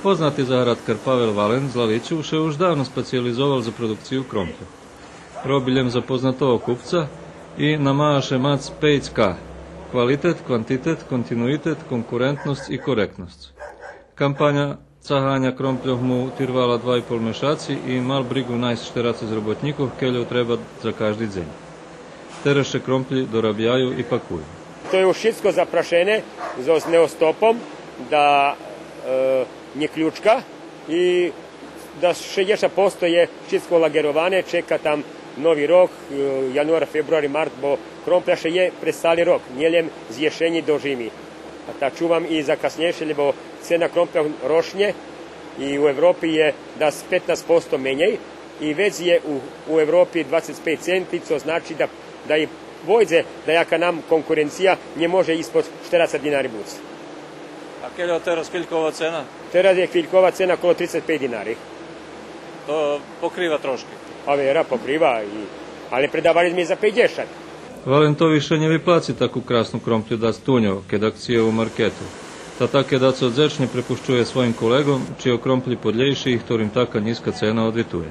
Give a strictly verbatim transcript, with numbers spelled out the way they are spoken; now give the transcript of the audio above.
Познати заградкар Павел Вален з Лалицю ше уж давно специялизовал за продукцию кромплю. Роби лєм за познатого купца и намага ше мац пейц К: квалитет, квантитет, континуитет, конкурентносц и коректносц. Кампаня цаганя кромпльох му тирвала два и пол мешаци и мал бригу найсц штерацец роботнїкох, кельо треба за кажди дзень. Тераз ше кромплї дорабяю и пакую. То є уж шицко запрашене зоз неостопом да, е, нє ключка и да шейдзешат посто є шицко лагероване, чека там Нови рок, е, януар, фебруар и март, бо кромпля ше є през цали рок, нє лєм з єшенї до жими. А та чувам и за каснєйше, лєбо цена кромпля рошнє и у Европи є дас петнац посто менєй и вец є у, у Европи двацец пейц центи, цо значи да, да и войдзе даяка нам конкуренция, нє може испод штерацец динари буц. А кельо тераз хвилькова цена? Тераз є хвилькова цена коло трицец пейц динари. То покрива трошки. А вера, покрива, и, але предавали зме и за пейдзешат. Валентови ше нє виплаци таку красну кромплю дац туньо, кед акция у маркету. Та так кед дацо дзечнє препущує своїм колеґом, чийо кромплї подлєйши и хторим така нїзка цена одвитує.